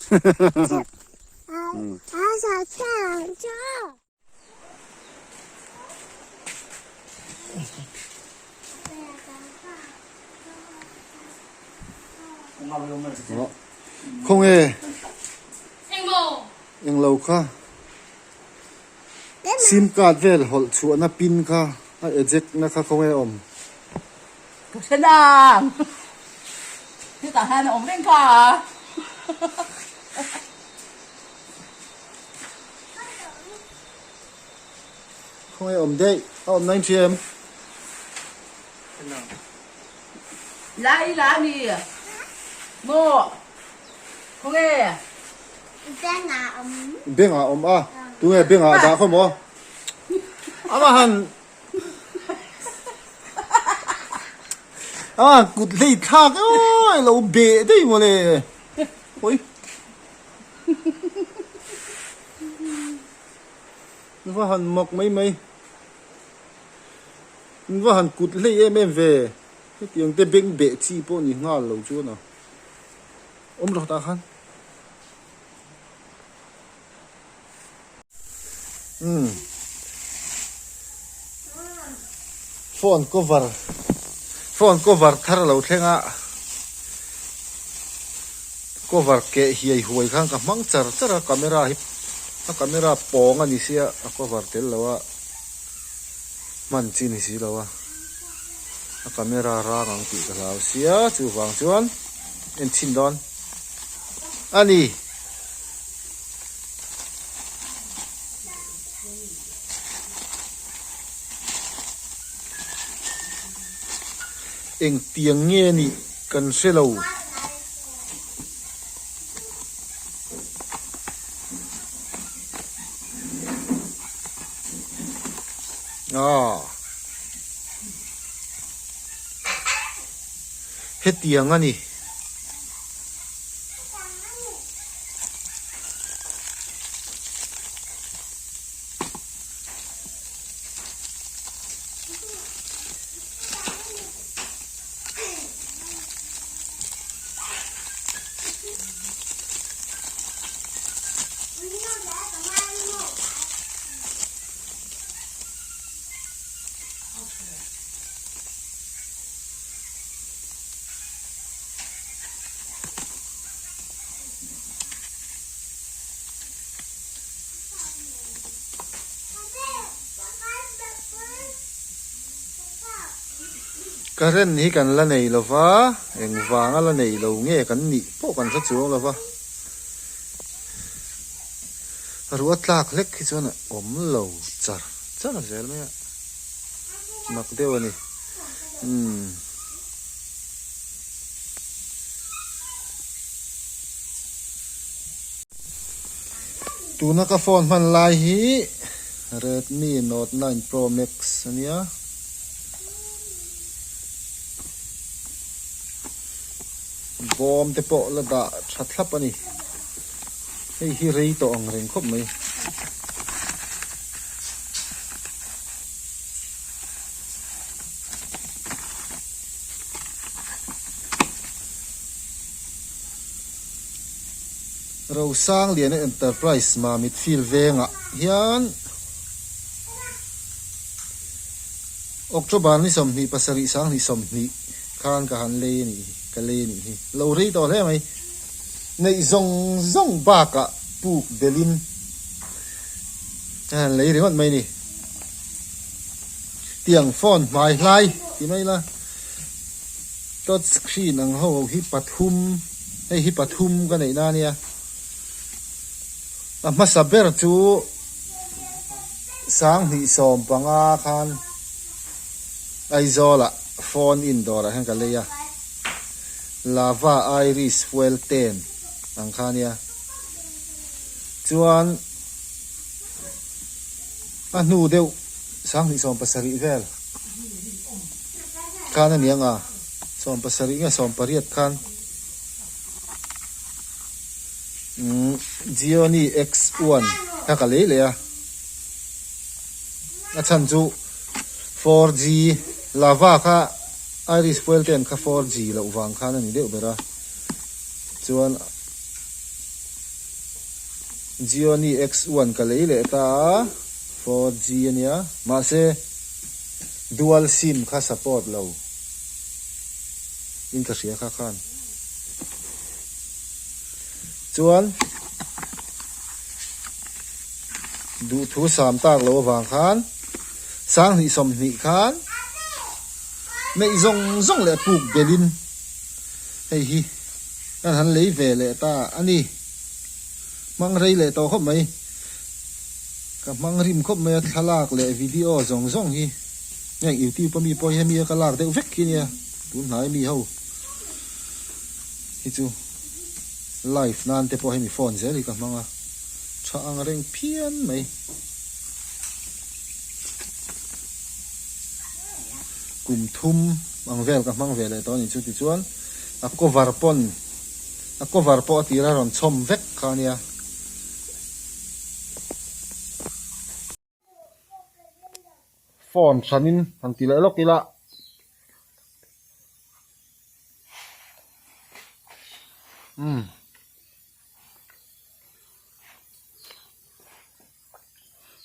Khawnge englo kha sim card vel hawlh chhuahna pin kha a eject na kha khawnge a awm. Ka hre nang hetah hian a awm reng kha. Khawnge awm daih a awm nai thiam. Lai la mi maw khawnge. Bengah awm. Bengah awm a tunge bengah dah khaw maw ama han ama han kut hlei thlak emaw lo beh daih mawle oi. Va han mak mai mai. In va han kut hlei em em ve. Hetiang te beng beh chi pawh ni nghal lo chuan a awm rawh tah khan. Umm. Phone cover phone cover thar a lo thleng a cover keh hiai huai khan ka hmang char char a camera hi a camera pawng a ni sia a cover tel lo a hman chi ni si lo a a camera rang ang tih ka hlau sia chuvang chuan en chhin dawn a ni. Engtiang nge nih kan hre lo. Aaa. Hetiang a ni. Current hi kan la nei lo va, engvanga la nei lo nge kan nih pawh kan hre chuang lo va. Ruah tlak hlek hi chuan a awm lo char char zel mai a, mak deuh a ni. Umm. Tuna ka phone hman lai hi Redmi Note 9 Pro Max a nia. Bawm te pawh la dah tha thlap a ni. Hei hi rei tawh ang reng khawp mai. Rosangliana Enterprise Mamit Field vengah hian October ni 27 2020 khan ka han lei a nih hi, ka lei a nih hi. Lo rei tawh hle mai. Neih zawng zawng bakah puk belhin ka han lei ringawt mai a ni. Tiang phone hmai hlai ti mai ila touch screen ang ho ho hi pathum hei hi pathum ka neih na ania a hmasa ber chu 2015 khan Aizawl ah phone in dawr ah hian ka lei a lava iris fuel ten ang kha ania chuan. A hnu deuh 2017 vel khan a ni ang a, 17 nge 18 khan umm Gionee X1 kha ka lei leh a, a chhan chu 4G lava kha Iris Fuel ten kha 4G loh vang khan a ni deuh ber a, chuan. Gionee X1 ka lei leh ta a, 4G a nia, mahse dual sim kha support lo in ka hria kha khan. Chuan duhthu sam tak lo avang khan sanghnih sawmhnih khan neih zawng zawng leh puk belin hei hi kan han lei ve leh ta a ni. Hmang rei leh tawh khawp mai. Ka hmang rim khawp mai a thlalak leh video zawng zawng hi heng youtube a mi pawh hi hemi a ka lak deuh vek khi nia tun hnai mi ho hi chu live nan te pawh hemi phone zel hi ka hmang a tha ang reng phian mai. Kum thum ang vel ka hmang ve leh tawh a ni chu tichuan a cover pawn a cover pawh a tir a rawn chhawm vek kha a nia. Phone hranin han ti leh lawk ila. Umm.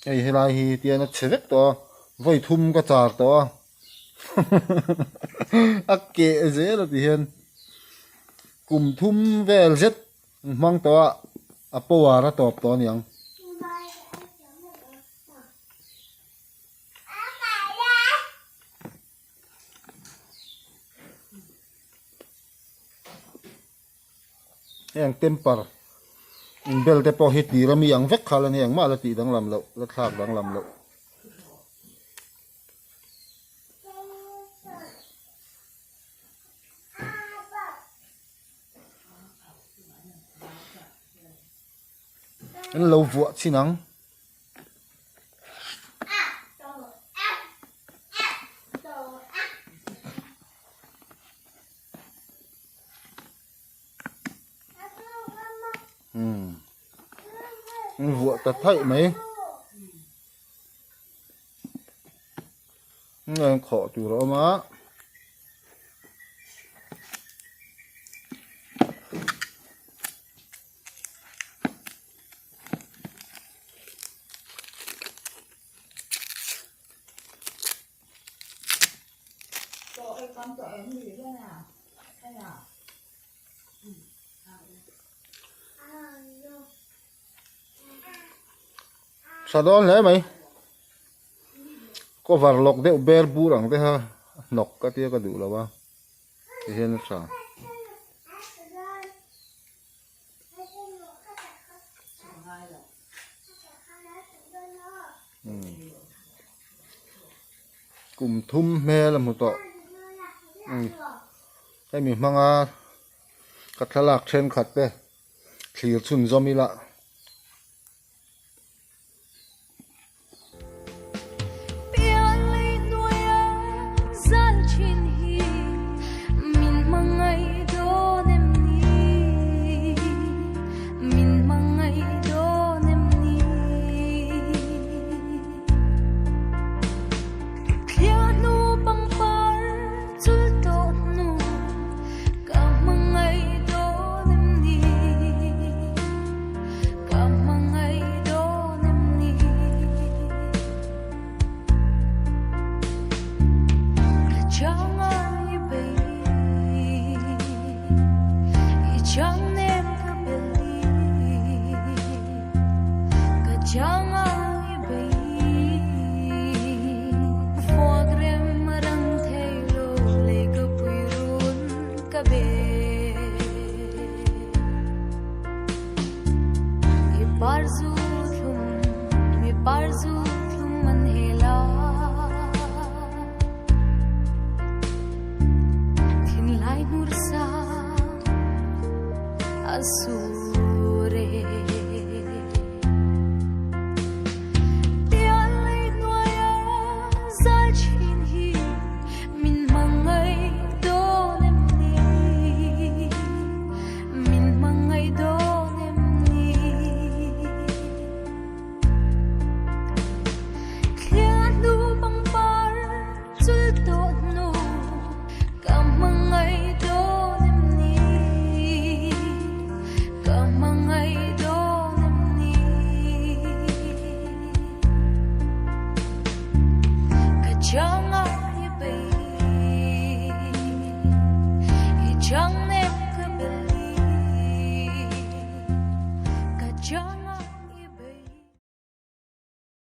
Hei helai hi tian a chhe vek tawh a, vawi thum ka char tawh a a keh zel a ti hian kum thum vel zet an hmang tawh a, a power a tawp tawh a niang. Heng temper inbel te pawh hi tir ami ang vek kha la ni engmah la tih danglam loh la thlak danglam loh. An lo vuah chin ang. Umm an vuah ta thaih mai an khawh tur a awm a. Tha dawn hle mai cover lawk deuh ber bur ang te kha hnawk ka tia ka duh lo a tihian a tha. Kum thum hmel a hmu tawh hemi hmanga ka thlalak thenkhat te thlir chhunzawm ila. 长。